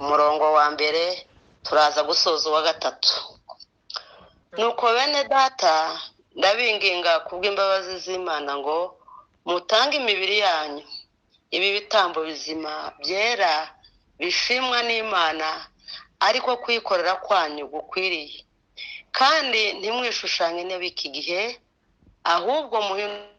Umurongo wa mbere turaza gusoza uwa gatatu. Nuko bene data, ndabinginga kubw'imbabazi z'Imana ngo mutange imibiri yanyu ibi bitambo bizima byera bishimwa n'Imana, ariko kwikorera kwanyu gukwiriye. Kandi ntimwishushanye n'ab'iki gihe, ahubwo muhindurwe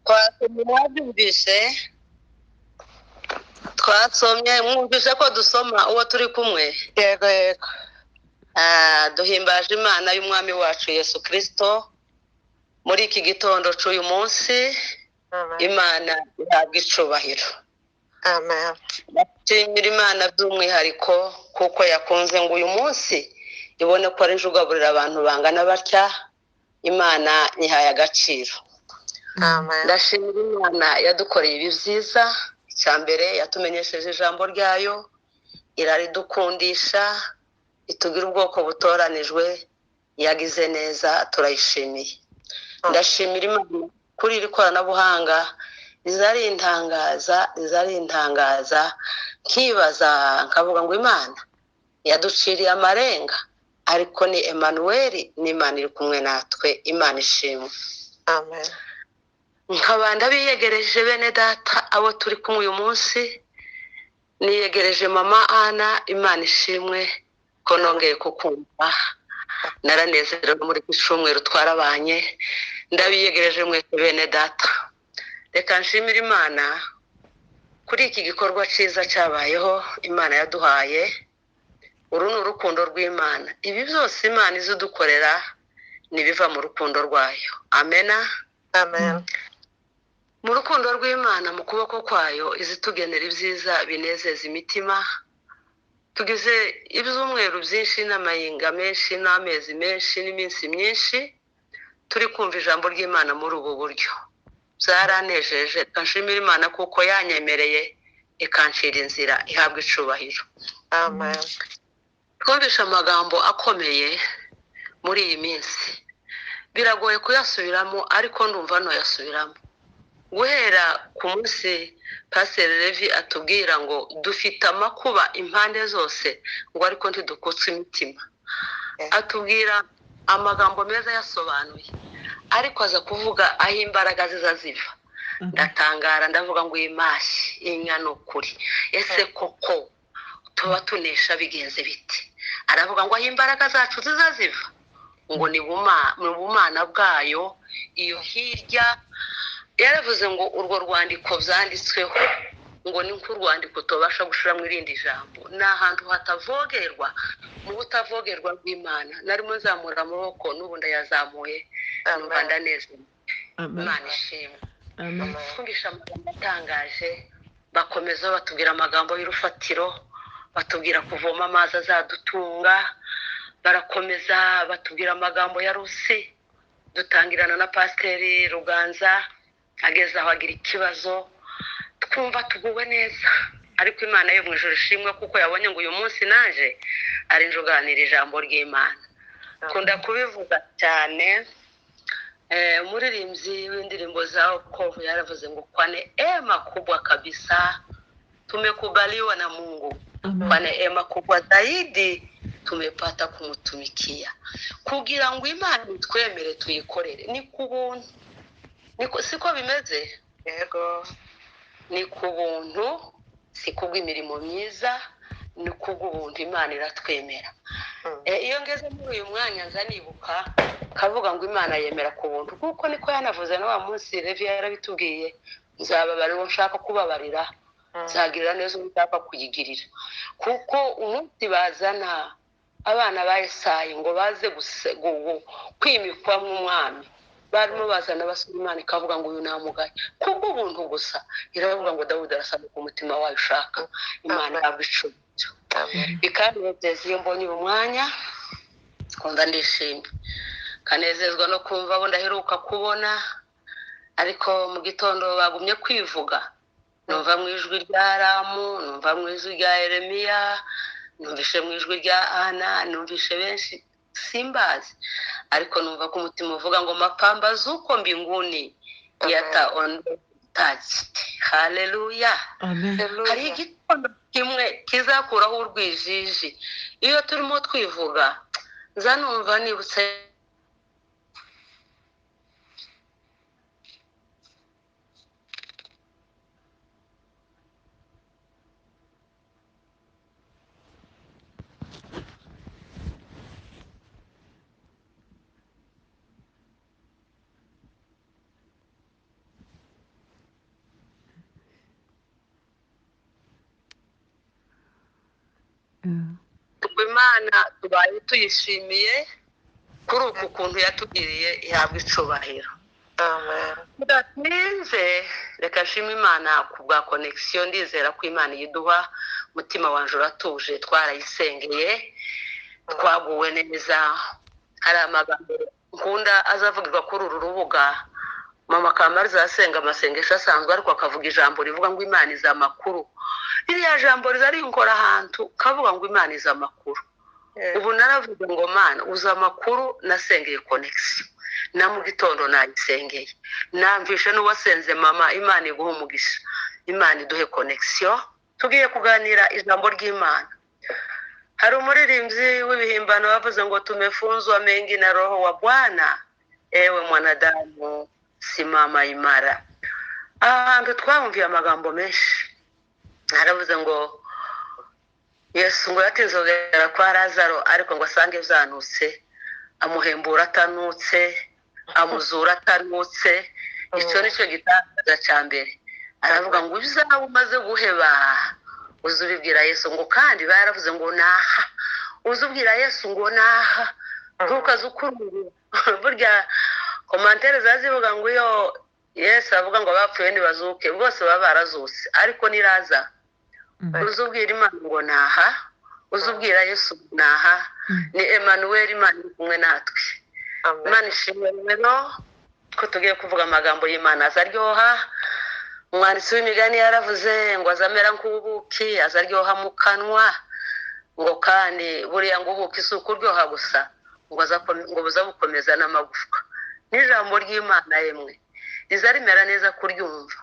Twasomye, mwabyumvise? Twasomye, mwumvise ko dusoma uwo turi kumwe? Yego, yego. Duhimbaje Imana y'Umwami wacu Yesu Kristo muri iki gitondo cy'uyu munsi. Amen. Imana ihabwa icubahiro. Amen. Nshimira Imana by'umwihariko kuko yakunze ngo uyu munsi ibone ko ari ugaburira abantu bangana batya. Imana nyihaye agaciro. Amen. Ndashimira Imana yadukoreye ibi byiza. Icya mbere, yatumenyesheje ijambo ryayo, iraridukundisha, itugira ubwoko butoranijwe. Yagize neza, turayishimiye. Ndashimira Imana kuri iri koranabuhanga rizarintangaza, rizarintangaza, nkibaza nkavuga ngo Imana yaduciriye amarenga, ariko ni Emmanuel, ni Imana iri kumwe natwe. Imana ishimwe. Amen. Nkaba ndabiyegereje bene data abo turi kumwe uyu munsi. Niyegereje mama Ana, Imana ishimwe ko nongeye kukumva, naranezerewe muri iki cyumweru twarabanye. Ndabiyegereje mwese bene data. Reka nshimire Imana kuri iki gikorwa cyiza cyabayeho, Imana yaduhaye. Uru ni urukundo rw'Imana. Ibi byose Imana izidukorera nibiva mu rukundo rwayo. Amena. Amen. Mu rukundo rw'Imana, mu kuboko kwayo izitugenera ibyiza binezeza imitima. Tugize ibyumweru byinshi n'amayinga menshi n'amezi menshi n'iminsi myinshi turi kumva ijambo ry'Imana muri ubu buryo. Byaranejeje. Reka nshimire Imana kuko yanyemereye ikancira inzira. Ihabwa icubahiro. Amen. Twumvishe amagambo akomeye muri iyi minsi, biragoye kuyasubiramo, ariko ndumva ntoyasubiramo. Guhera ku munsi Pasiteri Levi atubwira ngo dufite amakuba impande zose, ngo ariko ntidukutse imitima, atubwira amagambo meza yasobanuye, ariko aza kuvuga aho imbaraga ziza ziva. Ndatangara, ndavuga ngo iyi mashyi inka ni ukuri, ese koko tuba tunesha bigenze bite? Aravuga ngo aho imbaraga zacu ziza ziva ngo ni bumana bwayo. Iyo hirya yaravuze ngo urwo rwandiko byanditsweho ngo ni nk'urwandiko tubasha gushiramo irindi jambo, ni ahantu hatavogerwa, mu butavogerwa bw'Imana. Narimo nzamura amaboko, n'ubu ndayazamuye, numva Amen. ndanezerewe. Amen. Imana ishimwe. Amen. Twumvishe amagambo atangaje, bakomeza batubwira amagambo y'urufatiro, batubwira kuvoma amazi azadutunga, barakomeza batubwira amagambo ya Rusi. Dutangirana na Pasiteri Ruganza, ageze aho agira ikibazo, twumva tuguwe neza, ariko Imana yo mu ijuru ishimwe kuko yabonye ngo uyu munsi naje ari njuganira ijambo ry'Imana. Kunda kubivuga cyane. Umuririmbyi w'indirimbo za wokovu yaravuze ngo kwa neema kubwa kabisa tumekubaliwa na Mungu, Amen. kwa neema kubwa zaidi tumepata kumutumikia. Kugira ngo Imana itwemere tuyikorere ni ku buntu. Siko bimeze? Yego. Ni ku buntu, si kubw'imirimo myiza, ni kubw'ubuntu Imana iratwemera. Iyo ngeze muri uyu mwanya nza nibuka kavuga ngo Imana yemera ku buntu, kuko niko yanavuze na wa munsi Levi yarabitubwiye, nzababarira uwo nshaka kubabarira, nzagirira neza uwo nshaka kuyigirira. Kuko umunsi bazana abana ba Esayi ngo baze kwimikwa nk'umwami, barimo bazana basura, Imana ikavuga ngo uyu namugaye kubw'ubuntu gusa. Iravuga ngo Dawudi arasaba ku mutima wayo ushaka. Imana ihabwa icubahiro. Amen. Bikanezeza iyo mbonye uyu mwanya. Kumva ndishimye, kanezezwa no kumva abo ndaheruka kubona, ariko mu gitondo bagumye kwivuga. Numva mu ijwi rya Ramu, numva mu ijwi rya Yeremiya, numvishe mu ijwi rya Ana, numvishe benshi simbazi, ariko numva ko umutima uvuga ngo mapambazuko mbinguni yataondotaji. Haleluya. Amen. Hari igitondo kimwe kizakuraho urwijiji. Iyo turimo twivuga nza numva nibutse Yeah. Imana tubaye tuyishimiye kuri uku kuntu yatugiriye, ihabwa icubahiro. Amen. Bidatinze reka nshime Imana ku bwa connection. Ndizera ko Imana iyiduha, umutima wanje uratuje, twarayisengeye, twaguwe neza. Hari amagambo nkunda azavugirwa kuri uru rubuga. Mama Kamariza asenga amasengesho asanzwe, ariko akavuga ijambo rivuga ngo Imana izi amakuru. Ririya jambo riza rinkora ahantu, kavuga ngo Imana izi amakuru. Ubu naravuze ngo Mana uzi amakuru, nasengeye connection na mu gitondo nayisengeye, namvishe n'uwasenze mama. Imana iguhe umugisha, Imana iduhe connection. Tugiye kuganira ijambo ry'Imana. Hari umuririmbyi w'ibihimbano bavuze ngo tumefunzwa mengi na roho wa Bwana, ewe mwanadamu simama imara. Aha hantu twahumviye amagambo menshi. Haravuze ngo Yesu ngo yatinze kugera kwa Lazaro, ariko ngo asange byanutse, amuhembura atanutse, amuzura atanutse. Icyo ni cyo gitangaza cya mbere. Aravuga ngo ibyawe umaze guheba uze ubibwira Yesu, ngo kandi baravuze ngo naha, uze ubwira Yesu ngo naha, ntukaze ukurura. Burya komantere zazivuga ngo iyo Yesu avuga ngo abapfuye ntibazuke, bose baba barazutse, ariko ni Lazaro. Uze ubwira Imana ngo naha, uze ubwira Yesu ngo naha. Ni Emmanuel, Imana iri kumwe natwe. Imana ishimwe rero ko tugiye kuvuga amagambo y'Imana azaryoha. Umwanditsi w'imigani yaravuze ngo azamera nk'ubuki, azaryoha mu kanwa, ngo kandi buriya ngo ubuki si ukuryoha gusa, ngo ngo buzabukomeza n'amagufwa. N'ijambo ry'Imana yemwe riza rimera neza kuryumva,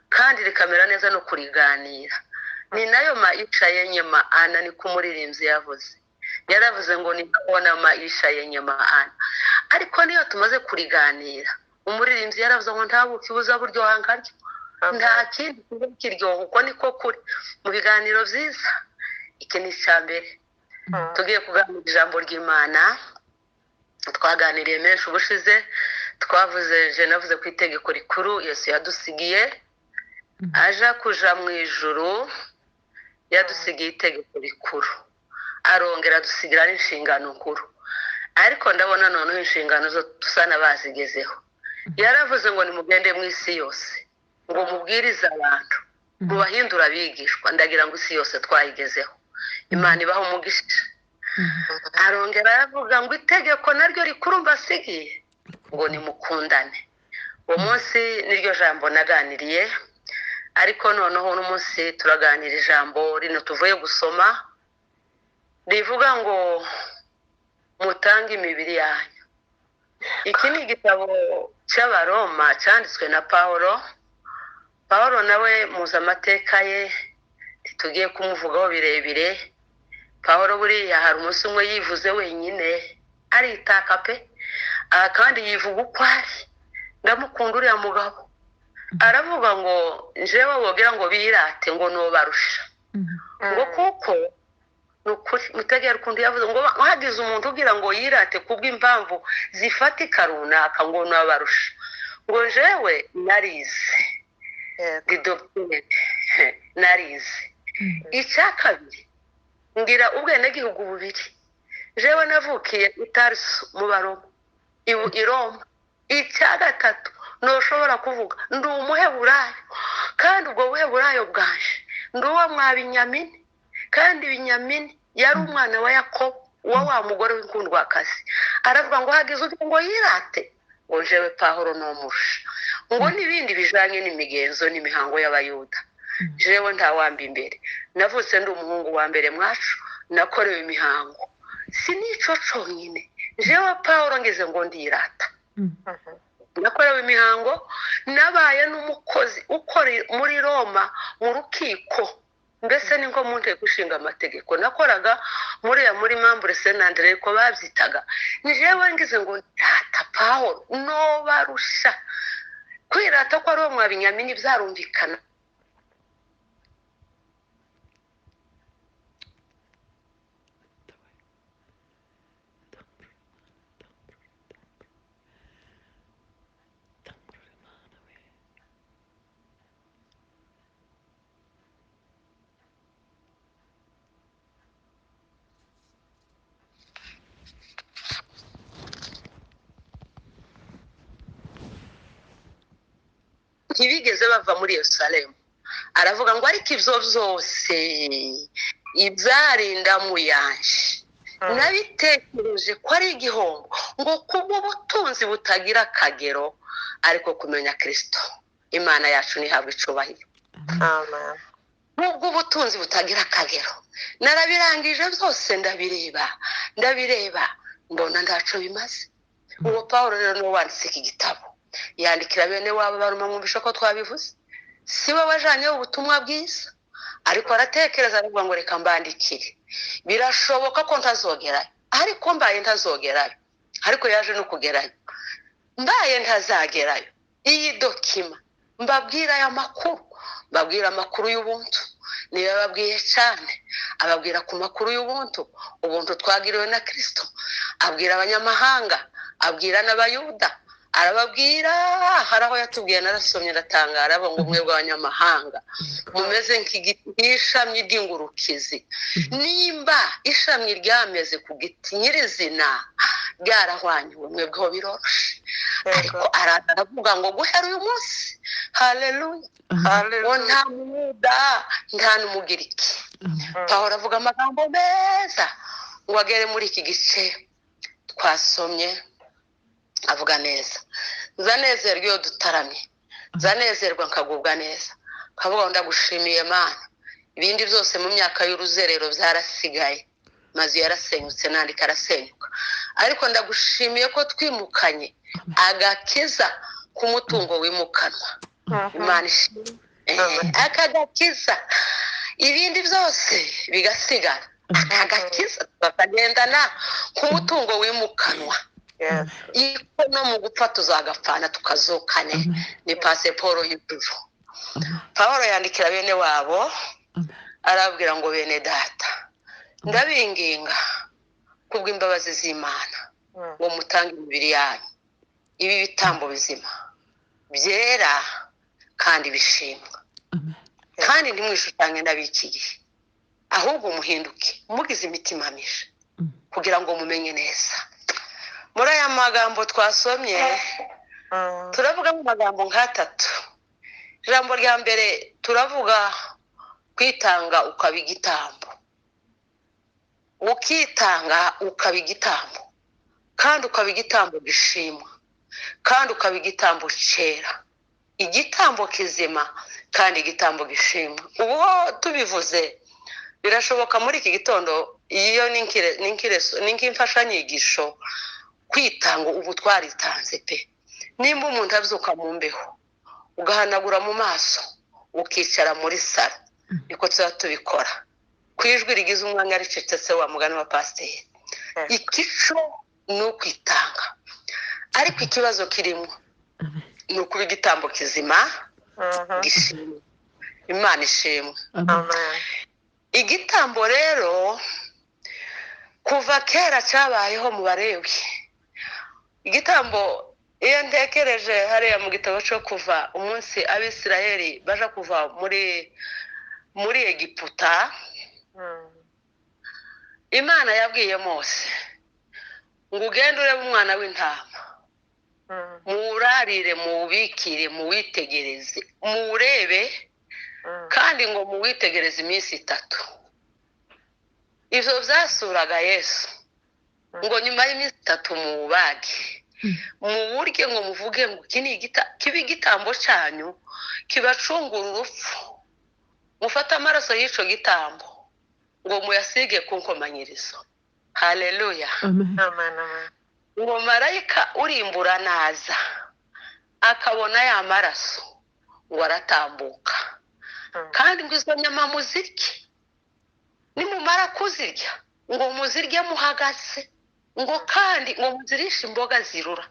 kandi rikamera neza no kuriganira. Ni nayo maisha yenye maana, niko umuririmbyi yavuze. Yaravuze ngo ninaona maisha yenye maana. Ariko niyo tumaze kuriganira, umuririmbyi yaravuze ngo nta buki buza buryoha nkaryo, nta kindi kiba kiryoha. Uko niko kuri mu biganiro byiza. Iki ni icya mbere. Tugiye kuganira ijambo ry'Imana. Twaganiriye menshi ubushize, twavuze, je navuze ku itegeko rikuru Yesu yadusigiye aja kuja mu ijuru. Yadusigiye itegeko rikuru, arongera adusigira n'inshingano nkuru. Ariko ndabona noneho inshingano zo dusa n'abazigezeho. Yaravuze ngo nimugende mu isi yose, ngo mubwirize abantu, mubahindure abigishwa. Ndagira ngo isi yose twayigezeho, Imana ibahe umugisha. Arongera aravuga ngo itegeko naryo rikuru mbasigiye, ngo nimukundane. Uwo munsi niryo jambo naganiriye, ariko noneho uno munsi turaganira ijambo rino tuvuye gusoma rivuga ngo mutange imibiri yanyu. Iki ni igitabo cy'Abaroma cyanditswe na Pawulo. Pawulo nawe muzi amateka ye, ntitugiye kumuvugaho birebire. Pawulo buriya hari umunsi umwe yivuze wenyine aritaka pe, aha kandi yivuga uko ari. Ndamukunda uriya mugabo. Aravuga ngo njewe wogira ngo birate ngo nobarusha, ngo kuko ni ukuri mutegera ukuntu yavuze ngo hagize umuntu ugira ngo yirate kubw'impamvu zifatika runaka ngo nobarusha, ngo njewe narize ndi dogiteri, narize. Icya kabiri ngira ubwenegihugu bubiri, jewe navukiye i Tarso mu Baroma, i Roma. Icya gatatu ntushobora kuvuga ndi umuheburayo, kandi ubwo buheburayo bwanje ndi uwo mwa Binyamini, kandi Binyamini yari umwana wa Yakobo Uwo wa mugore w'inkundwakazi aravuga ngo hagize ugira ngo yirate, ngo jewe Pawulo nomurusha, ngo n'ibindi bijanye n'imigenzo n'imihango y'Abayuda, jewe ntawamba imbere, navutse ndi umuhungu wa mbere mwacu, nakorewe imihango, si nico conyine, jewe Pawulo ngize ngo ndirata, nakorewe imihango, nabaye n'umukozi ukora muri Roma mu rukiko, mbese ni nko mu nteko ishinga amategeko, nakoraga muri Mambure Senandre ko babyitaga, ni jewe ngize ngo ndirata Pawulo nobarusha. Kwirata ko ari uwo mwabinyamini byarumvikana. Ntibigeze bava muri Yerusalemu. Aravuga ngo ariko ibyo byose ibyarinda mu yanje nabitekereje ko ari igihombo, ngo kubw'ubutunzi butagira akagero, ariko kumenya Kristo Imana yacu ntihabwe icubahiro. Amen. Kubw'ubutunzi butagira akagero, narabirangije byose, ndabireba mbona ntaco bimaze. Uwo Pawulo rero niwe wanditse iki gitabo, yandikira bene wabo baruma, mwumvisha ko twabivuze, si we wajanye ubutumwa bwiza, ariko aratekereza aravuga ngo reka mbandikire, birashoboka ko ntazogerayo, ariko mbaye ntazogerayo, ariko yaje no kugerayo, mbaye ntazagerayo, iyi dokima mbabwira aya makuru, mbabwira amakuru y'ubuntu, niyo yababwiye cyane, ababwira ku makuru y'ubuntu, ubuntu twagiriwe na Kristo, abwira abanyamahanga, abwira n'Abayuda, arababwira. Hari aho yatubwiye, narasomye ndatangara, ngo umwe bw'abanyamahanga mumeze nk'ishami ry'ingurukizi, nimba ishami ryameze ku giti nyirizina ryarahwanyuwe, mwebweho biroroshe. Ariko aravuga ngo guhera uyu munsi, haleluya, ngo nta Muyuda nta n'Umugiriki. Pawulo avuga amagambo meza ngo agere muri iki gice twasomye, avuga neza. Nzanezerwa iyo dutaramye, nzanezerwa nkagubwa neza, nkavuga ngo ndagushimiye Mana, ibindi byose mu myaka y'uruzerero byarasigaye, mazu yarasenyutse n'andi karasenyuka, ariko ndagushimiye ko twimukanye agakiza k'umutungo wimukanwa. Imana ishimwe, aka gakiza, ibindi byose bigasigara, aka gakiza bakagendana k'umutungo wimukanwa. Iko no mu gupfa tuzagapfana tukazukane, ni pasiporo y'ijuru. Pawulo yandikira bene wabo arababwira ngo bene data, ndabinginga kubw'imbabazi z'Imana ngo mutange imibiri yanyu ibi bitambo bizima byera kandi bishimwa, kandi ntimwishushanye n'ab'iki gihe, ahubwo muhinduke mugize imitima misha kugira ngo mumenye neza. Muri aya magambo twasomye turavuga mu magambo nk'atatu. Ijambo rya mbere turavuga kwitanga ukaba igitambo, ukitanga ukaba igitambo, kandi ukaba igitambo gishimwa, kandi ukaba igitambo cyera, igitambo kizima kandi igitambo gishimwa. Ubu tubivuze birashoboka muri iki gitondo, iyo ni nk'imfashanyigisho, kwitanga ubu twaritanze pe. Nimba umuntu abyuka mu mbeho ugahanagura mu maso ukicara muri salo, niko tuba tubikora ku ijwi rigize umwanya ricecetse wa mugani wa pasiteri. Ikico ni ukwitanga, ariko ikibazo kirimo ni ukuba igitambo kizima gishimwe, Imana ishimwe. Igitambo rero kuva kera cyabayeho mu Balewi. Igitambo iyo ntekereje hariya mu gitabo cyo kuva, umunsi Abisirayeli baja kuva muri Egiputa, Imana yabwiye Mose ngo ugende urebe umwana w'intama, muwurarire, muwubikire, muwitegereze, muwurebe, kandi ngo muwitegereze iminsi 3. Ivyo byasuraga Yesu. Ngo nyuma y'iminsi 3 muwubage, muwurye, ngo muvuge ngo iki ni kibe igitambo cyanyu kibacungura urupfu. Mufate amaraso y'ico gitambo ngo muyasige ku nkomanyirizo. Haleluya. Amen. Amen. Amen. Ngo marayika urimbura naza akabona ya maraso ngo aratambuka. Kandi ngo izo nyama muzirye, nimumara kuzirya ngo muzirye muhagaze, ngo kandi ngo muzirishe imboga zirura,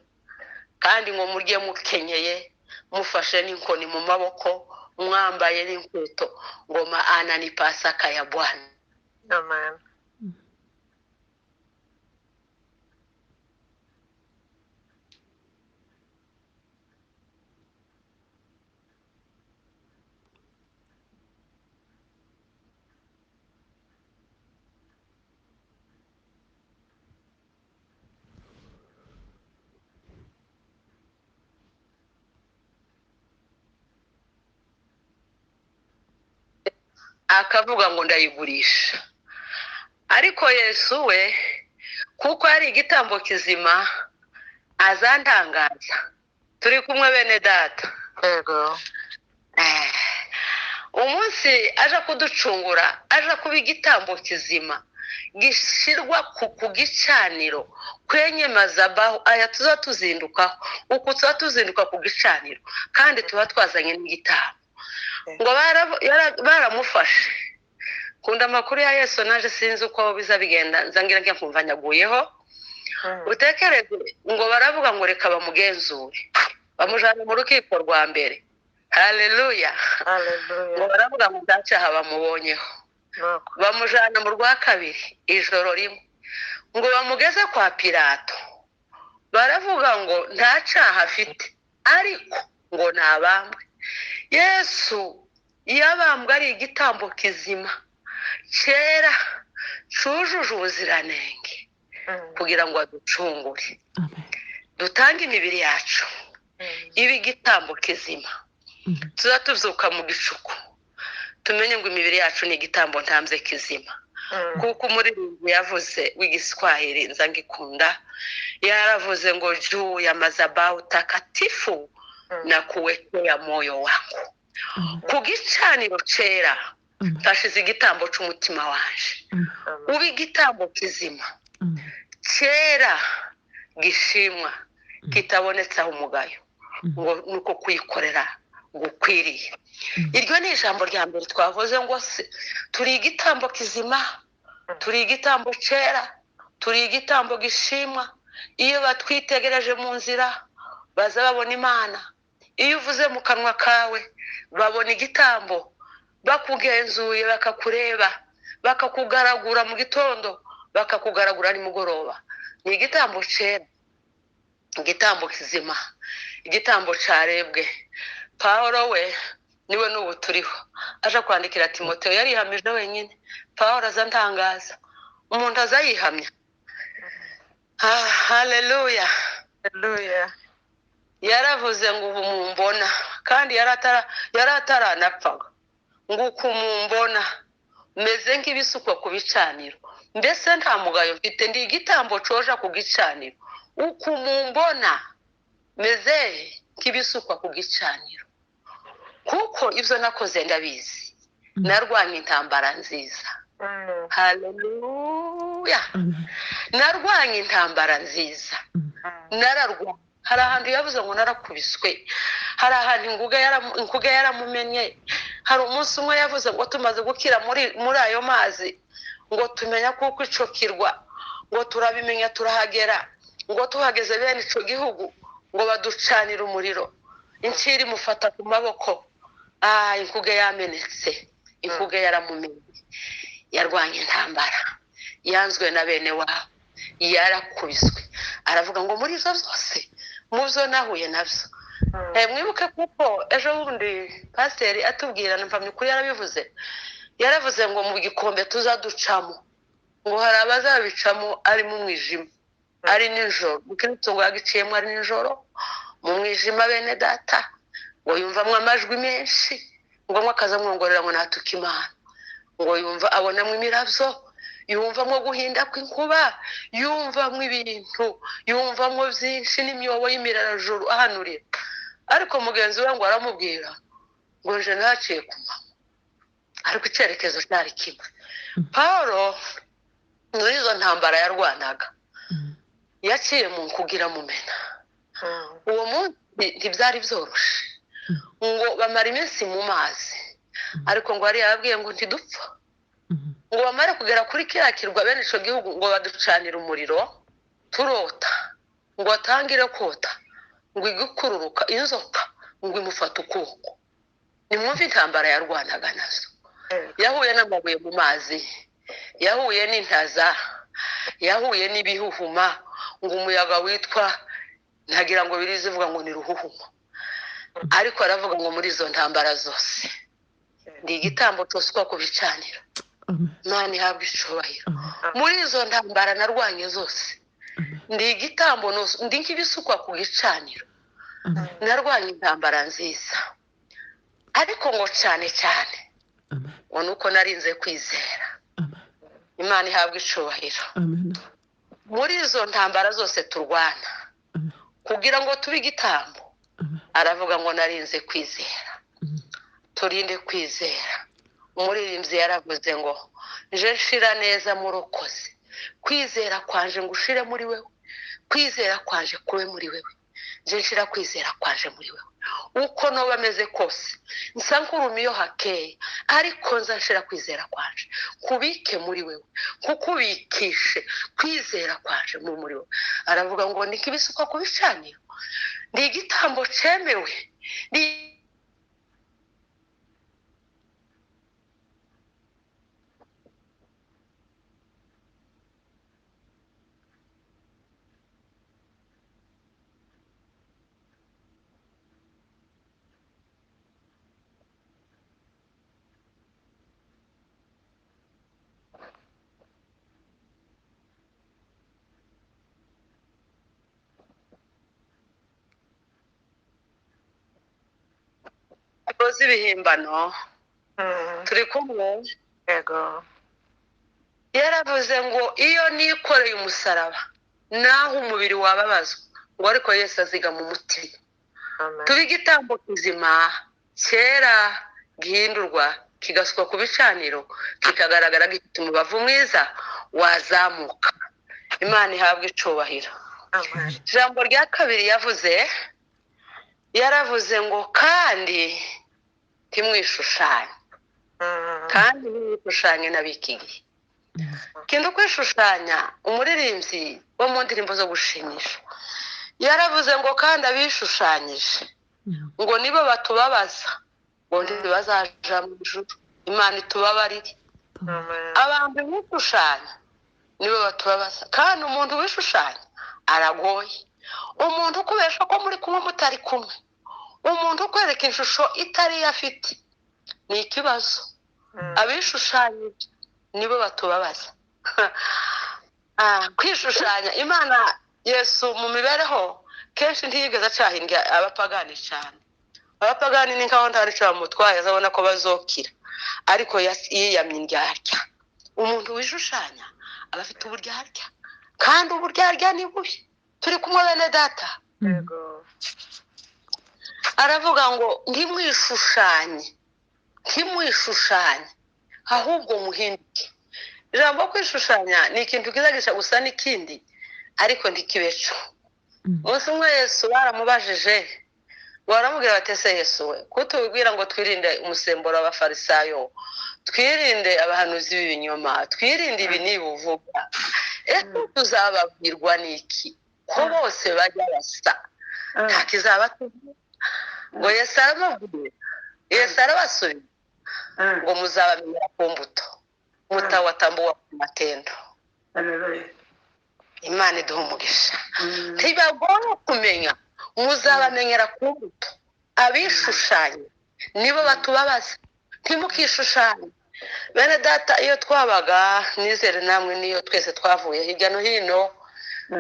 kandi ngo murye mukenyeye, mufashe n'inkoni mu maboko, mwambaye n'inkweto, ngo maana ni Pasaka ya Bwana. Amen. Akavuga ngo ndayigurisha. Ariko Yesu we, kuko ari igitambo kizima, azantangaza. Turi kumwe bene data. Yego. Umunsi aja kuducungura, aja kuba igitambo kizima gishirwa ku gicaniro kwenye mazabahu aya tuza tuzindukaho, uku tuza tuzinduka ku gicaniro, kandi tuba twazanye n'igitambo. Ngo baramufashe. Kunda amakuru ya Yesu naje sinzi uko biza bigenda, nzangira ngiye kumva nyaguyeho. Utekereze ngo baravuga ngo reka bamugenzure, bamujana mu rukiko rwa mbere. Haleluya. Haleluya. Ngo baravuga ngo nta cyaha bamubonyeho, bamujana mu rwa kabiri ijoro rimwe, ngo bamugeze kwa Pilato, baravuga ngo nta cyaha afite, ariko ngo nabambwe. Yesu yabambwe ari igitambo kizima cyera cujuje ubuziranenge, kugira ngo aducungure. Dutange imibiri yacu ibe igitambo kizima, tuza tubyuka mu gicuku tumenye ngo imibiri yacu ni igitambo ntamze kizima. Kuko umuririmbyi yavuze w'igiswahili nzangikunda, yaravuze ngo juu ya madhabahu takatifu na kuwekea moyo wangu. Ku gicaniro cera tashize igitambo c'umutima wanje, ube igitambo kizima cera gishimwa kitabonetseho umugayo, ngo nuko kuyikorera gukwiriye. Iryo ni ijambo rya mbere twavuze ngo turi igitambo kizima, turi igitambo cera, turi igitambo gishimwa. Iyo batwitegereje mu nzira baza babona Imana. Iyo uvuze mu kanwa kawe babona igitambo, bakugenzuye bakakureba, bakakugaragura mu gitondo, bakakugaragura nimugoroba. Ni igitambo cera, igitambo kizima, igitambo carebwe. Pawulo we niwe n'ubu turiho, aje kwandikira Timoteyo, yarihamije wenyine. Pawulo aza ntangaza, umuntu aza yihamya. Haleluya. Haleluya. Yaravuze ngo ubu mumbona, kandi yari ataranapfaga, ngo uku mumbona meze nk'ibisukwa ku bicaniro, mbese nta mugayo mfite, ndi igitambo coja ku gicaniro. Uku mumbona meze nk'ibisukwa ku gicaniro, kuko ibyo nakoze ndabizi, narwanye intambara nziza. Haleluya. Narwanye intambara nziza, nararwanye. Hari ahantu yavuze ngo narakubiswe, hari ahantu inguge yaramumenye. Hari umunsi umwe yavuze ngo tumaze gukira muri ayo mazi, ngo tumenya kuko ico kirwa, ngo turabimenya turahagera, ngo tuhageze bene ico gihugu ngo baducanira umuriro, inciri mufata ku maboko. Inkuge yamenetse, inkuge yaramumenye. Yarwanye intambara, yanzwe na bene wabo, yarakubiswe. Aravuga ngo muri izo zose mubyo nahuye nabyo. Mwibuke kuko ejo bundi pasiteri atubwira, numva mikuru yarabivuze, yaravuze ngo mu gikombe tuzaducamo, ngo hari abazabicamo ari mu mwijima, ari nijoro. Mukristo ngo yagiciyemo ari nijoro mu mwijima bene data, ngo yumvamwo amajwi menshi, ngo mwe akazamwongorera ngo natuka Imana, ngo yumva abonamwo imirabyo, Yumvamwo guhinda kw'inkuba, yumvamwo ibintu, yumvamwo byinshi n'imyobo y'imirarajuru ahanurira. Ariko mugenzi we ngo aramubwira ngo nje naciye ku manywa, ariko icyerekezo cyari kimwe. Paulo muri izo ntambara yarwanaga yaciye mu kugira mumena. Uwo munsi ntibyari byoroshe, ngo bamara iminsi mu mazi, ariko ngo yari yababwiye ngo ntidupfa. Ngo bamare kugera kuri kiriya kirwa bene ico gihugu, ngo baducanira umuriro turota, ngo atangire kota, ngo igukururuka inzoka ngo imufate ukuboko. Nimwumve intambara yarwanaga nazo. Yahuye n'amabuye mu mazi, yahuye n'intaza, yahuye n'ibihuhuma, ngo umuyaga witwa ntagira ngo birize ivuga ngo ni ruhuhuma. Ariko aravuga ngo muri izo ntambara zose ndi igitambo cyoswa ku bicaniro. Imana ihabwe icubahiro. Muri izo ntambara narwanye zose ndi igitambo, ndi nk'ibisukwa ku gicaniro. Narwanye intambara nziza, ariko ngo cyane cyane ngo nuko narinze kwizera. Imana ihabwe icubahiro. Muri izo ntambara zose turwana kugira ngo tube igitambo, aravuga ngo narinze kwizera. Turinde kwizera. Umuririmbyi yaravuze ngo nje nshira neza murokoze, kwizera kwanje ngushire muri wewe, kwizera kwanje kube muri wewe, nje nshira kwizera kwanje muri wewe. Uko noba ameze kose nsa nkurumiyo hakeye, ariko nza nshira kwizera kwanje kubike muri wewe, kukubikishe kwizera kwanje muri wewe. Aravuga ngo ni kibisuka kubicaniro, ndi igitambo cemewe, ndi z'ibihimbano. Turi kumwe. Yego. Yaravuze ngo iyo nikoreye umusaraba naho umubiri wababazwa, ngo ariko Yesu aziga mu mutima. Tuba igitambo kizima cyera gihindurwa kigasukwa ku bicaniro, kikagaragara gifite umubavu mwiza wazamuka. Imana ihabwe icubahiro. Ijambo rya kabiri yavuze, yaravuze ngo kandi ntimwishushanye, kandi ntimwishushanye n'ab'iki gihe. Kintu kwishushanya, umuririmbyi wo mu ndirimbo zo gushimisha yaravuze ngo kandi abishushanyije ngo nibo batubabaza, ngo ntibazaja mu ijuru. Imana itubabarire. Abantu bishushanya nibo batubabaza, kandi umuntu wishushanya aragoye. Umuntu ukubesha ko muri kumwe mutari kumwe, umuntu ukwereka ishusho itari iyo afite, ni ikibazo. Abishushanyije nibo batubabaza. Kwishushanya, Imana Yesu mu mibereho kenshi ntiyigeze acahinga abapagani cyane. Abapagani ni nkaho ntari cyo bamutwaye, azabona ko bazokira, ariko yiyamye indyarya. Umuntu wishushanya aba afite uburyarya, kandi uburyarya ni bubi. Turi kumwe bene data. Aravuga ngo ntimwishushanye, ntimwishushanye, ahubwo muhinduke. Ijambo kwishushanya ni ikintu kizagisha gusa n'ikindi, ariko ntikibeco. Umunsi umwe Yesu baramubajije, baramubwira bati ese Yesu we, kutubwira ngo twirinde umusemburo w'abafarisayo, twirinde abahanuzi b'ibinyoma, twirinde ibi nibuvuga, ese tuzababwirwa n'iki ko bose bajya basa, nta kizabatugira? Ngo Yesu aramubwira, Yesu arabasubiza ngo muzabamenyera ku mbuto, mutawatambuwa ku matendo. Imana iduha umugisha. Ntibagoye kumenya, muzabamenyera ku mbuto. Abishushanya nibo batubabaza, ntimukishushanye. Bene data, iyo twabaga nizere namwe niyo twese twavuye hirya no hino,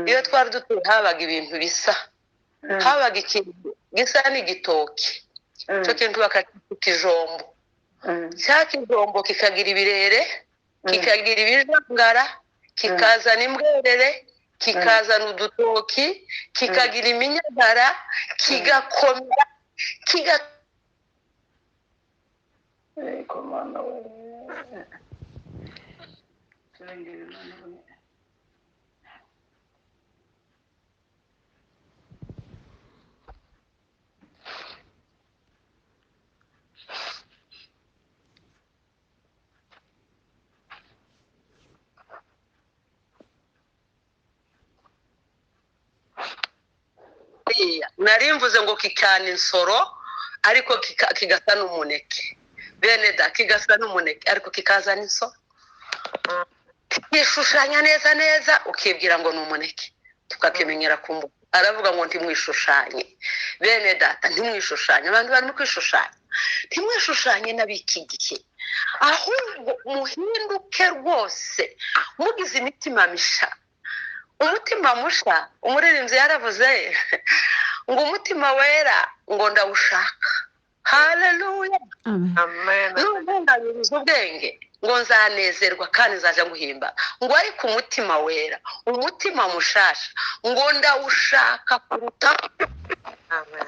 iyo twari dutuye habaga ibintu bisa, habaga ikintu gisa n'igitoki, icyo kintu bakacyita ikijombo. Cya kijombo kikagira ibirere Kikagira ibijangara, kikazana imbwerere, kikazana udutoki, kikagira iminyagara, kigakomera, kiga Komana we. Turengere Imana we. Nari mvuze ngo kikana insoro, ariko kigasa n'umuneke. Bene da, kigasa n'umuneke ariko kikazana insoro, kishushanya neza neza, ukibwira ngo ni umuneke, tukakimenyera ku mbuga. Aravuga ngo ntimwishushanye bene data, ntimwishushanye. Abantu barimo kwishushanya, ntimwishushanye n'ab'iki gihe, ahubwo muhinduke rwose, mugize imitima misha. Umutima musha, umuririmbyi yaravuze ngo umutima wera ngo ndawushaka. Haleluya. Amen. Nubwo ubwenge ngo nzanezerwa kandi nzaja guhimba, ngo ariko umutima wera, umutima mushasha ngo ndawushaka kuruta. Amen.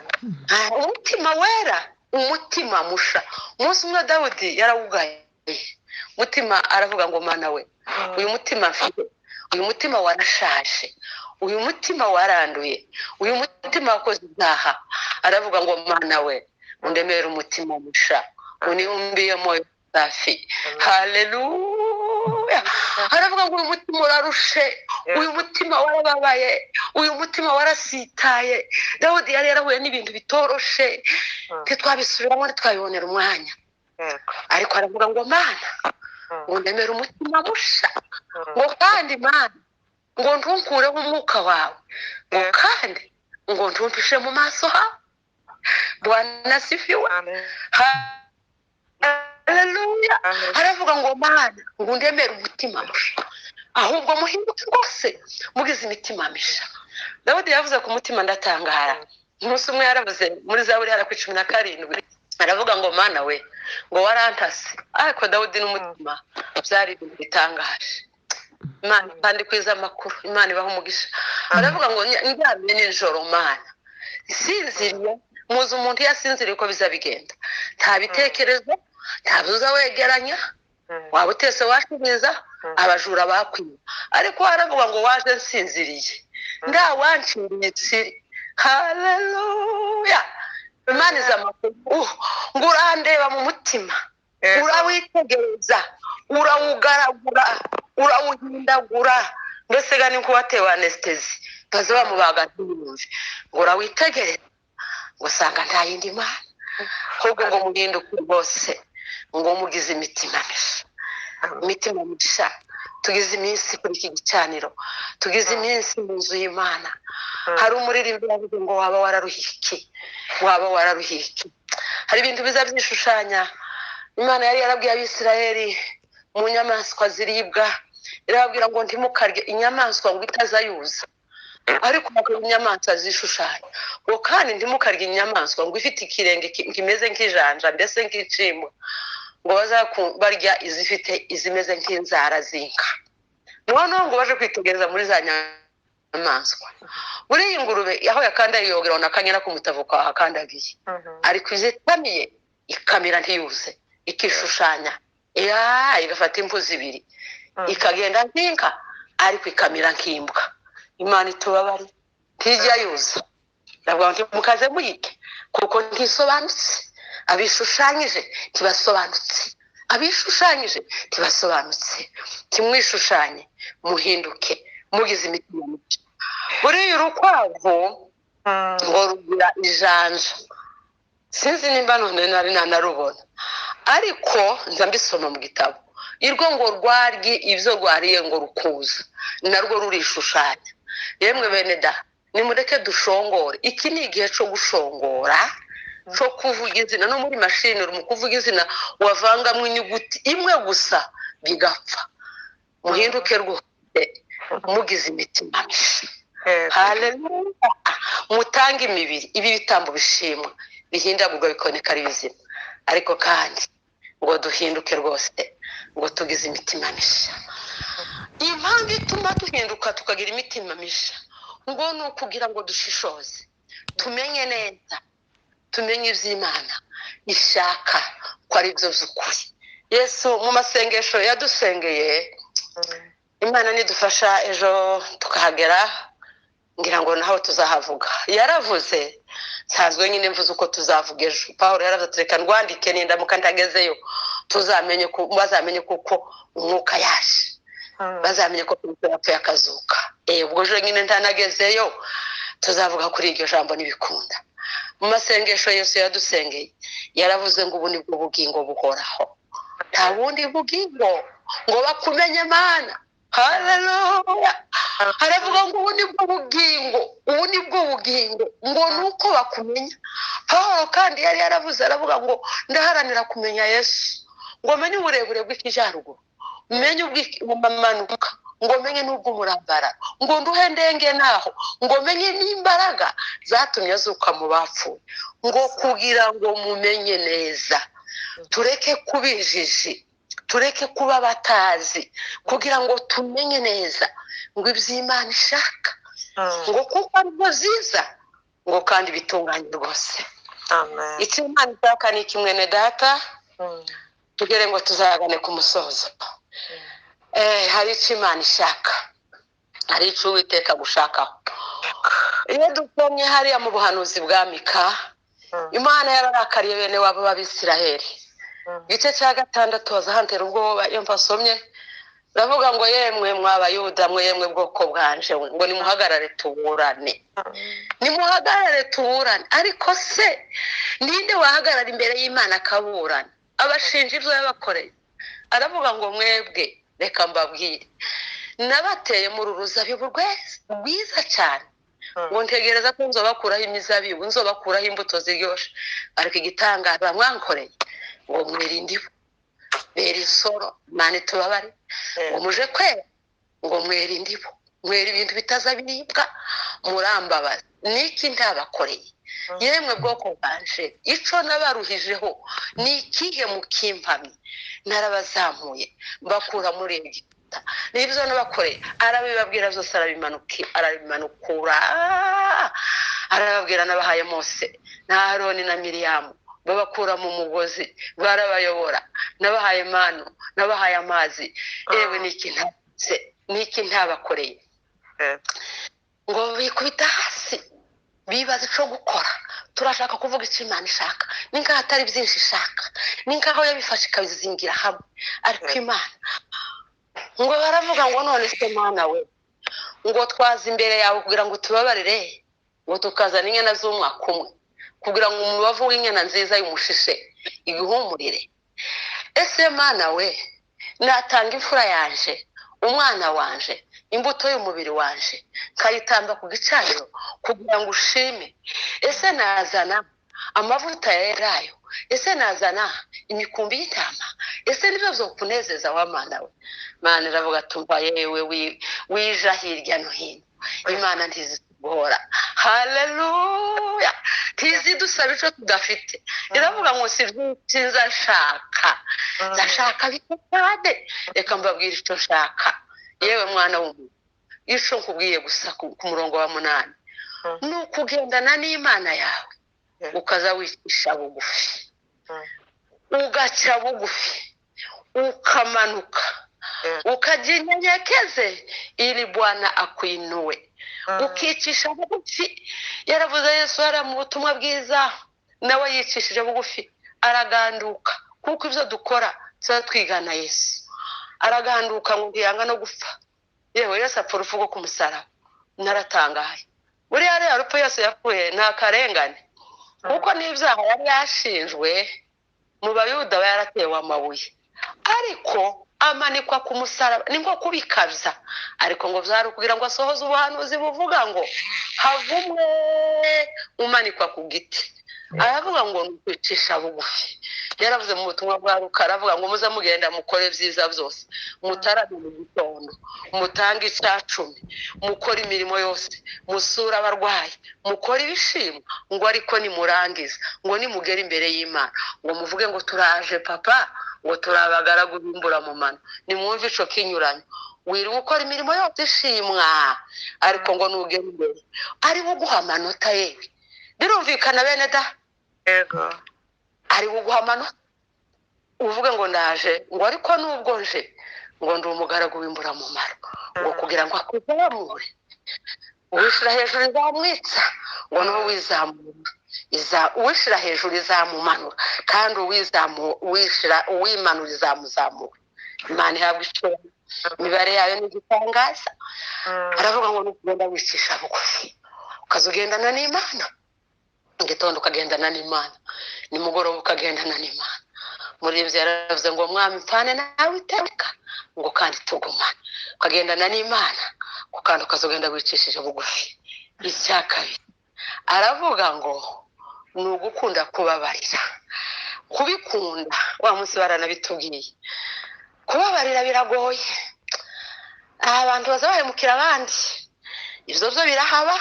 Umutima wera, umutima musha. Umunsi umwe Dawudi yarawugaye mutima, aravuga ngo mana we, uyu mutima mfite, uyu mutima warashaje, uyu mutima waranduye, uyu mutima wakoze ibyaha. Aravuga ngo mana we, undemere umutima musha, uniumbie moyo safi. Haleluya. Aravuga ngo uyu mutima urarushe, uyu mutima warababaye, uyu mutima warasitaye. Dawudi yari yarahuye n'ibintu bitoroshe, ntitwabisubiramo, ntitwabibonera umwanya. Ariko aravuga ngo mana, ngo ndemere umutima musha, ngo kandi mana, ngo ntunkureho umwuka wawe, ngo kandi ngo ntumpishe mu maso hawe. Bwana asifiwe. Haleluya. Aravuga ngo mana, ngo ndemere umutima musha, ahubwo muhinduke rwose, mugize imitima misha. Dawudi yavuze ku mutima ndatangara. Umunsi umwe yaravuze muri Zaburi hara ku 17, aravuga ngo mana we, ngo warantase. Ariko Dawudi n'umutima byari ibintu bitangaje. Imana kandi kwiza amakuru, Imana ibaha umugisha. Aravuga ngo ndyamye nijoro mana, sinziriye. Muzi umuntu yasinziriye uko biza bigenda, nta bitekerezo, nta buza wegeranya, waba utese washiriza, abajura bakwiba. Ariko aravuga ngo waje nsinziriye, nta wanciriye itsiri. Haleluya. Imana iza amakuru, ngo urandeba mu mutima, urawitegereza, urawugaragura, urawuhindagura, mbese ga ni nkuwatewe anesitezi, baza bamubaga ntiyumve. Ngo urawitegereza, ngo usanga nta yindi mana, ahubwo ngo muhinduke rwose, ngo mugize imitima misha. Imitima misha. Tugize iminsi kuri iki gicaniro, tugize iminsi mu nzu y'Imana. Hari umuririmbyi yavuze ngo waba wararuhiki, waba wararuhiki. Hari ibintu biza byishushanya. Imana yari yarabwiye Abisirayeli mu nyamaswa ziribwa, irababwira ngo ntimukarye inyamaswa ngo itazayuza, ariko mukarya inyamaswa zishushanya. Ngo kandi ntimukarye inyamaswa ngo ifite ikirenge kimeze nk'ijanja, mbese nk'icimwa, ngo barya izifite izimeze nk'inzara z'inka. Noneho ngo baje kwitegereza muri za nyamaswa, muri iyi ngurube aho yakandagiye yogera na kanyana k'umutavu kahakandagiye, ariko izitamiye ikamira ntiyuze, ikishushanya, igafata impu zibiri, ikagenda nk'inka ariko ikamira nk'imbwa. Imana itubabare, ntijya yuza. Ndavuga ngo mukaze muyike, kuko ntisobanutse. Abishushanyije ntibasobanutse, abishushanyije ntibasobanutse. Timwishushanye, muhinduke, mugize imitima mibi. Buriya urukwavu ngo rugira ijanja, sinzi nimba none nari nanarubona, ariko nza mbisoma mu gitabo. Irwo ngo rwarye ibyo rwariye ngo rukuza, narwo rurishushanya. Yemwe bene da, nimureke dushongore. Iki ni igihe cyo gushongora, cyo kuvuga izina. No muri mashini uri mu kuvuga izina wavangamo inyuguti imwe gusa bigapfa. Muhinduke rwose, mugize imitima misha. Haleluya. Mutange imibiri, ibi bitambo bishimwa, bihindagurwa bikoneka ari bizima. Ariko kandi ngo duhinduke rwose, Ngo tugize imitima misha. Impamvu ituma duhinduka tukagira imitima misha ngo ni ukugira ngo dushishoze, tumenye neza, tumenye iby'Imana ishaka ko ari byo by'ukuri. Yesu mu masengesho yadusengeye, Imana nidufasha ejo tukahagera, ngira ngo naho tuzahavuga. Yaravuze, nsanzwe nyine mvuze uko tuzavuga ejo. Pawulo yaravuze ati reka ndwandike, nindamuka ntagezeyo tuzamenye ko bazamenye kuko umwuka yaje, bazamenye ko Kristo yapfuye akazuka. Ubwo ejo nyine ntanagezeyo tuzavuga kuri iryo jambo n'ibikunda. Mu masengesho Yesu yadusengeye yaravuze ngo ubu nibwo bugingo buhoraho, nta bundi bugingo ngo bakumenye Mana. Haleluya. Aravuga ngo ubu nibwo bugingo, ubu nibwo bugingo, ngo nuko bakumenya. Pawulo kandi yari yaravuze, aravuga ngo ndaharanira kumenya Yesu, ngo menye uburebure bw'ikijaruguru, menye ubw'amanuka, ngo menye n'ubw'umurambararo, ngo nduhe ndenge naho, ngo menye n'imbaraga zatumye azuka mu bapfuye, ngo kugira ngo mumenye neza, tureke kuba injiji, tureke kuba batazi, kugira ngo tumenye neza ngo iby'Imana ishaka, ngo kuko ari byo byiza, ngo kandi bitunganye rwose. Amen. Icyo Imana ishaka ni kimwe ne data, tugere ngo tuzagane ku musozo. Hari icyo Imana ishaka, hari icyo Uwiteka gushakaho. Iyo dusomye hariya mu buhanuzi bwa Mika, Imana yararakariye bene wabo b'Abisiraheli. Igice cya 6 bazahantera ubwoba iyo mpasomye, ndavuga ngo yemwe mw'Abayuda mwe, yemwe bwoko bwanje, ngo nimuhagarare tuburane, nimuhagarare tuburane. Ariko se ninde wahagarara imbere y'Imana akaburana? Abashinja ibyo yabakoreye. Aravuga ngo mwebwe reka mbabwire, nabateye mu ruzabibu rwiza cyane, ngo ntegereza ko nzobakuraho imizabibu, nzobakuraho imbuto ziryoshe, ariko igitangaza mwankoreye ngo mwirinde ivu, bera isoro, Imana itubabare, ngo muje kwera, ngo mwirinde ivu, mwera ibintu bitazabiribwa, murambabaza. Niki ntabakoreye? Yemwe bwoko bwanje, ico nabaruhijeho ni ikihe mukimpamye? Narabazamuye mbakura muri Egiputa, nibyo nabakoreye. Arabibabwira byose, arabimanukura, arababwira. Nabahaye Mose na Aroni na Miriyamu, babakura mu mugozi, barabayobora. Nabahaye manu, nabahaye amazi. Yewe niki ntabakoreye? Ngo bikubita hasi bibaza ico gukora. Turashaka kuvuga icyo Imana ishaka, ni nkaho atari byinshi ishaka, ni nkaho yabifashe ikabizingira hamwe. Ariko Imana ngo baravuga ngo none se Mana we, ngo twaza imbere yawe kugira ngo tubabarire, ngo tukazana inyana z'umwaka umwe, kugira ngo umubavu w'inyana nziza y'umushishe iguhumurire. Ese Mana we, natanga imfura yanje, umwana wanje, imbuto y'umubiri wanje, nkayitamba ku gicaniro kugira ngo ushime? Ese nazana amavuta ya elayo? Ese nazana imikumbi y'intama? Ese nibyo byokunezeza wa Mana we? Mana iravuga tumva yewe wija hirya no hino. Imana ntizitugora. Haleluya. Ntizidusaba ico tudafite. Iravuga ngo si byinshi nzashaka, nzashaka bike cyane. Reka mbabwire ico nshaka. Yewe mwana w'umuntu, ico nkubwiye gusa ku murongo wa 8 ni ukugendana n'Imana yawe, ukaza wicisha bugufi, ugaca bugufi, ukamanuka, ukajinyenyekeze ili Bwana akuinue, ukicisha bugufi. Yaravuze Yesu yari mu butumwa bwiza, nawe yicishije bugufi araganduka, kuko ibyo dukora tuba twigana Yesu. Araganduka ngo ntiyanga no gupfa. Yewe Yesu apfa urupfu rwo ku musaraba. Naratangaye. Buriya rero urupfu Yesu yapfuye nta karengane, kuko n'ibyaha yari yashinjwe mu Bayuda aba yaratewe amabuye, ariko amanikwa ku musaraba, ni nko kubikabya. Ariko ngo byari ukugira ngo asohoze ubuhanuzi buvuga ngo havumwe umanikwa ku giti. Aravuga ngo ni ukwicisha bugufi. Yaravuze mu butumwa bwa Luka, aravuga ngo muze mugenda mukore byiza byose, mutarame mu gitondo, mutange icacumi, mukore imirimo yose, musure abarwayi, mukore ibishimwa, ngo ariko nimurangiza, ngo nimugere imbere y'Imana, ngo muvuge ngo turaje papa, Ngo turi abagaragu b'imburamumano. Nimwumve ico kinyuranyo. Wirirwa ukora imirimo yose ishimwa, ariko ngo nugera imbere ari we uguha amanota. Yewe, birumvikana bene da? Yego. Ari we uguha amanota, uvuge ngo ndaje, ngo ariko nubwo nje, ngo ndi umugaragu w'imburamumaro, ngo kugira ngo akuzamure. Uwishyira hejuru izamwitsa, ngo niwe wizamura, uwishyira hejuru izamumanura, kandi uwimanura izamuzamura. Imana ihabwa icyubahiro, imibare yayo ni igitangaza. Aravuga ngo nukugenda wicisha bugufi, ukaza ugendana n'Imana, mu gitondo ukagendana n'Imana, nimugoroba ukagendana n'Imana. Muri ibyo yaravuze ngo mwami mpfane nawe iteka, ngo kandi tugumane. Ukagendana n'Imana, kandi ukaza ugenda wicishije bugufi. Icya kabiri aravuga ngo ni ugukunda kubabarira, kubikunda. Wa munsi baranabitubwiye, kubabarira biragoye. Abantu baza bahemukira abandi, ibyo byo birahaba.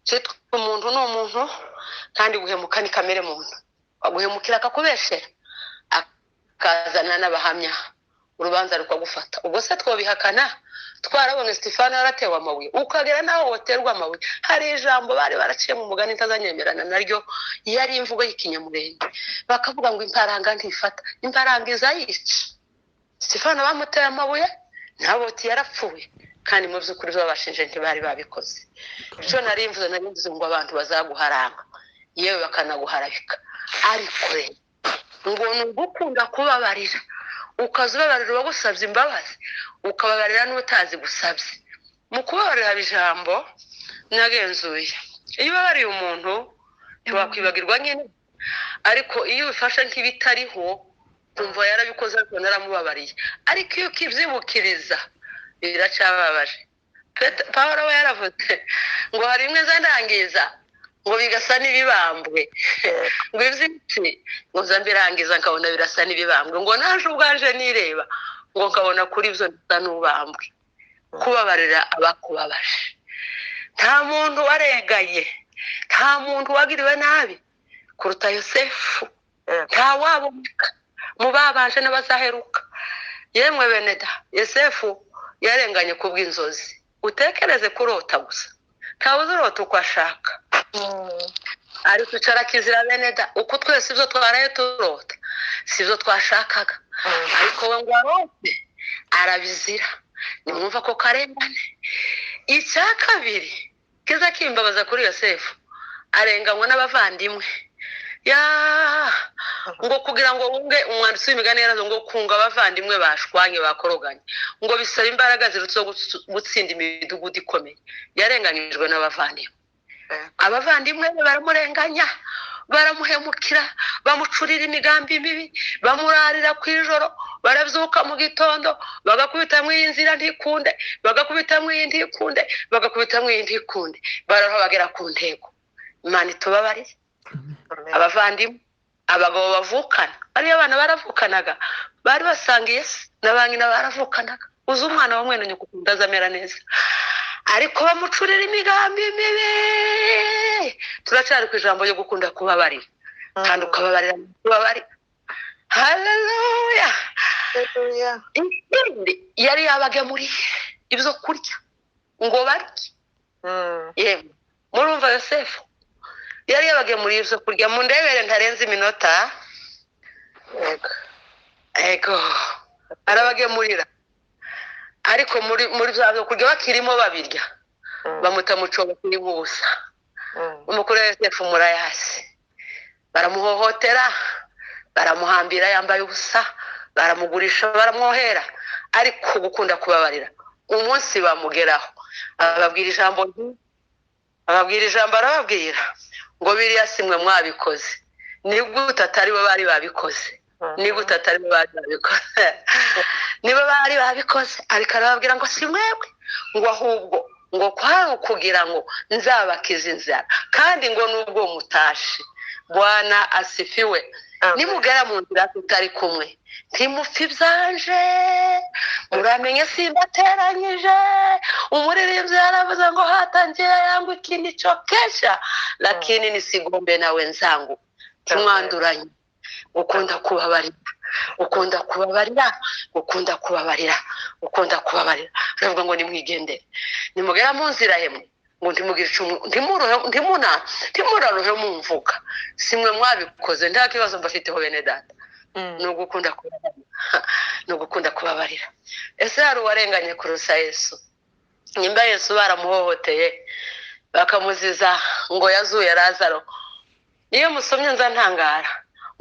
Cyitwa umuntu ni umuntu, kandi guhemuka ni kamere muntu. Aguhemukira akakubeshera, akazana n'abahamya, urubanza rukagufata. Ubwo se twobihakana? Twarabonye Stefano yaratewe amabuye, ukagera naho woterwa amabuye. Hari ijambo bari baraciye mu mugani ntazanyemerana naryo, yari imvugo y'ikinyamurenge, bakavuga ngo imparanga ntifata, imparanga izayica. Stefano bamuteye amabuye, Naboti yarapfuye, kandi mu by'ukuri babashinje ntibari babikoze. Icyo nari mvuze ngo abantu bazaguharanga, yewe bakanaguharabika, ariko rero ngo ni ugukunda kubabarira, ukaza ubabarira uwagusabye imbabazi, ukababarira n'utazi gusabye. Mu kubabarira haba ijambo nagenzuye, iyo ubabariye umuntu ntiwakwibagirwa nyine, ariko iyo ubifashe nk'ibitariho kumva yarabikoze ariko naramubabariye, ariko iyo ukibyibukiriza biracababaje. Pawulo we yaravuze ngo hari bimwe ndangiza ngo bigasa n'ibibambwe, ngo ibyinshi ngo nza mbirangiza nkabona birasa n'ibibambwe, ngo naje ubwanje nireba ngo nkabona kuri byo nsa n'ubambwe. Kubabarira abakubabaje. Nta muntu waregaye, nta muntu wagiriwe nabi kuruta Yosefu, nta waboneka mu babanje n'abazaheruka. Yemwe bene da, Yosefu yarenganye kubw'inzozi. Utekereze kurota gusa, ntawe uzurota uko ashaka, ariko icara kizira bene da. Uko twese ibyo twaraye turota si ibyo twashakaga, ariko we ngo arote arabizira. Nimwumva ko karengane. Icya kabiri kiza kimbabaza kuri Yosefu, arenganywa n'abavandimwe. Ya ngo kugira ngo wunge, umwanditsi w'imigani yarazo ngo kunga abavandimwe bashwanye bakoroganye, ngo bisaba imbaraga zirutse gutsinda imidugudu ikomeye. Yarenganyijwe n'abavandimwe, abavandimwe be baramurenganya, baramuhemukira, bamucurira imigambi mibi, bamurarira ku ijoro, barabyuka mu gitondo bagakubitamo iyi nzira ntikunde, bagakubitamo iyi ntikunde, bagakubitamo iyi ntikunde, baraho bagera ku ntego. Imana itubabarire. Abavandimwe, abagabo bavukana, bariya abana baravukanaga, bari basangiye se na ba nyina baravukanaga. Uzi umwana wa mwene nyoko ukuntu azamera neza, ariko bamucurira imigambi mibi. Turacyari ku ijambo ryo gukunda kubabarira, kandi ukababarira kubabarira. Haleluya. Ikindi yari yabagemuriye ibyo kurya ngo barye. Yemwe murumva Yosefu yari yabagemuriye ibyo kurya. Mundebere ntarenze iminota. Ego arabagemurira, ariko muri bya byo kurya bakirimo babirya, bamuta mu cyobo kirimo ubusa. Umukuru wa Yosefu murayasi, baramuhohotera, baramuhambira yambaye ubusa, baramugurisha, baramwohera, ariko gukunda kubabarira umunsi bamugeraho ababwira ijambo, arababwira ngo biriya simwe mwabikoze, ni gute atari bo bari babikoze, ni gute atari bo bari babikoze, nibo bari babikoze, ariko arababwira ngo si mwebwe, ngo ahubwo ngo kwari ukugira ngo nzabakize inzara, kandi ngo nubwo mutashe. Bwana asifiwe. Nimugera mu nzira tutari kumwe, ntimupfe ibyanje, muramenye simbateranyije. Umuririmbyi yaravuze ngo hatangiye yangu ikindi cyo kesha, lakini nisigombe na wenzangu. Timwanduranye, gukunda kubabarira. Ukunda kubabarira, ukunda kubabarira, ukunda kubabarira. Aravuga ngo nimwigendere, nimugera mu nzira yemwe ngo ntimugire icumu, ntimuraruhe mumvuga, simwe mwabikoze, nta kibazo mbafiteho bene data. Ni ugukunda kubabarira, ni ugukunda kubabarira. Ese hari uwarenganye kurusa Yesu? Nimba Yesu baramuhohoteye bakamuziza ngo yazuye Lazaro, niyo musomye nza ntangara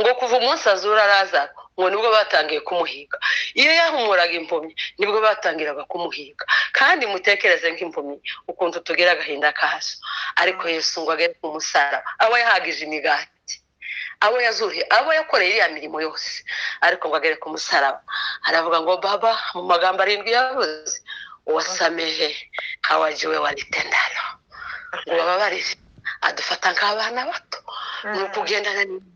ngo kuva umunsi azura Lazaro ngo nibwo batangiye kumuhiga. Iyo yahumuraga impumyi nibwo batangiraga kumuhiga. Kandi mutekereze nk'impumyi ukuntu tugira agahinda kazo. Ariko Yesu ngo agere ku musaraba, abo yahagije imigati, abo yazuriye, abo yakoreye iriya mirimo yose, ariko ngo agere ku musaraba aravuga ngo baba, mu magambo 7 yavuze, wasamehe hawajiwe walitendalo, ngo bababarire. Adufata nk'abana bato. Ni ukugendana n'Imana,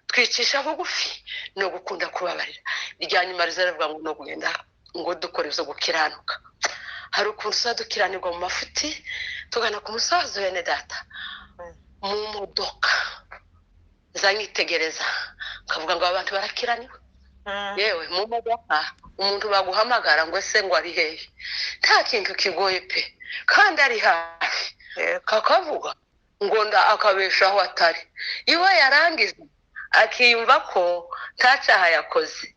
twicisha bugufi, no gukunda kubabarira. Irya nyuma rizavuga ngo no kugenda ngo dukora ibyo gukiranuka. Hari ukuntu tuza dukiranirwa mu mafuti tugana ku musozo bene data, mu modoka zanyitegereza nkavuga ngo abantu barakiraniwe. Yewe mu modoka umuntu baguhamagara ngo ese ngo ari hehe, nta kintu kigoye pe, kandi ari hafi, kakavuga ngo akabeshaho atari iwe, yarangiza akiyumva ko nta cyaha yakoze.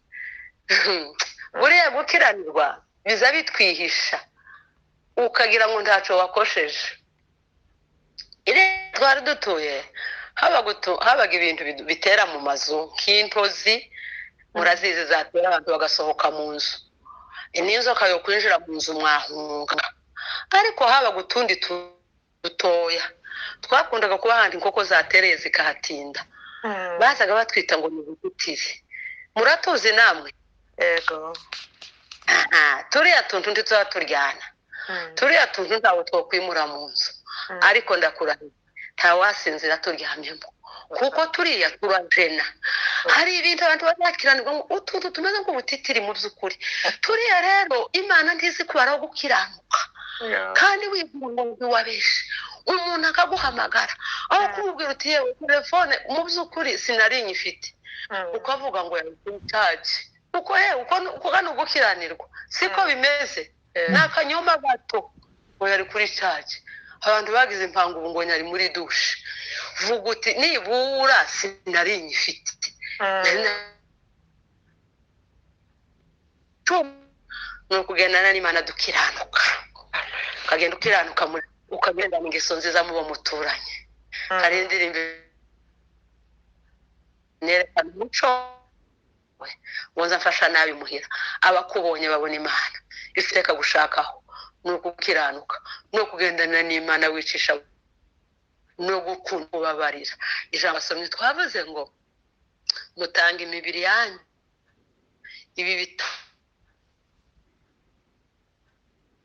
Buriya gukiranirwa biza bitwihisha, ukagira ngo ntacyo wakosheje. Iriya twari dutuye habaga ibintu bitera mu mazu nk'intozi, murazizi zatera abantu bagasohoka mu nzu, n'inzoka yo kwinjira mu nzu mwahunga. Ariko habaga utundi dutoya twakundaga kuba ahandi inkoko zatereye zikahatinda, bazaga batwita ngo ni ubutitiri. Muratuzi namwe? Yego. Turiya tuntu ntituba turyana, turiya tuntu ntawe twokwimura mu nzu, ariko ndakurahiye ntawasinzira turyamyemo, kuko turiya turajena. Hari ibintu abantu bazakiranirwa ngo utuntu tumeze nk'ubutitiri mu by'ukuri. Turiya rero Imana ntizi kubaraho gukiranuka, kandi wibwira ngo ntiwabeshe umuntu akaguhamagara aho kumubwira uti yewe telefone mu by'ukuri sinari nyifite, ukavuga ngo yaje uko yewe uko gano gukiranirwa siko bimeze. Ni akanyoma gato ngo yari kuri charge. Abantu bagize impangu ubu ngo yari muri douche. Vuga uti nibura sinari nyifite. Ni ukugendana n'Imana dukiranuka, ukagenda ukiranuka, ukagenda mu ngeso nziza mubo muturanye. Hari indirimbo nerekana umuco we, ngo nza mfasha nabi muhira, abakubonye babona Imana. Ifite kagushakaho ni ukukiranuka, no kugendana n'Imana wicisha, no gukunda kubabarira. Ijambo asomye twavuze ngo mutanga imibiri yanyu ibi bita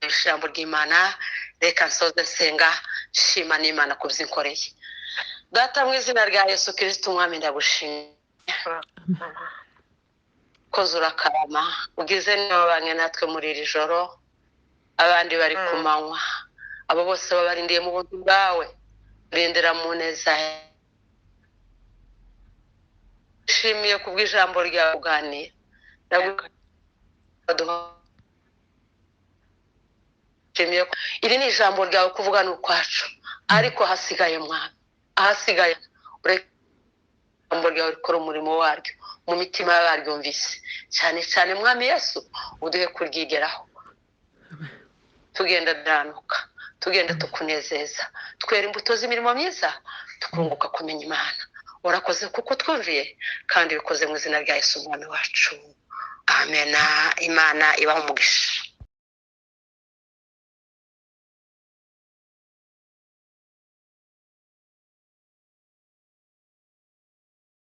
ijambo ry'Imana. Reka nsoze nsenga nshima n'Imana kubyinkoreye. Data mu izina rya Yesu Kristo umwami, ndagushimye koza urakarama, ugize n'ababanye natwe muri iri joro, abandi bari ku manywa, abo bose babarindiye mu buntu bwawe, rindira mu neza. Nshimiye kubw'ijambo ryawe uganira, ndagushimiye. Iri ni ijambo ryawe kuvuga ni ukwacu, ariko hasigaye mwami, ahasigaye ureke ijambo ryawe rikora umurimo waryo mu mitima y'abaryumvise, cyane cyane mwami Yesu uduhe kuryigeraho, tugenda duranuka, tugenda tukunezeza, twera imbuto z'imirimo myiza, tukunguka kumenya Imana. Urakoze kuko twumviye, kandi bikoze mu izina rya Yesu umwami wacu, amena. Imana ibahe umugisha.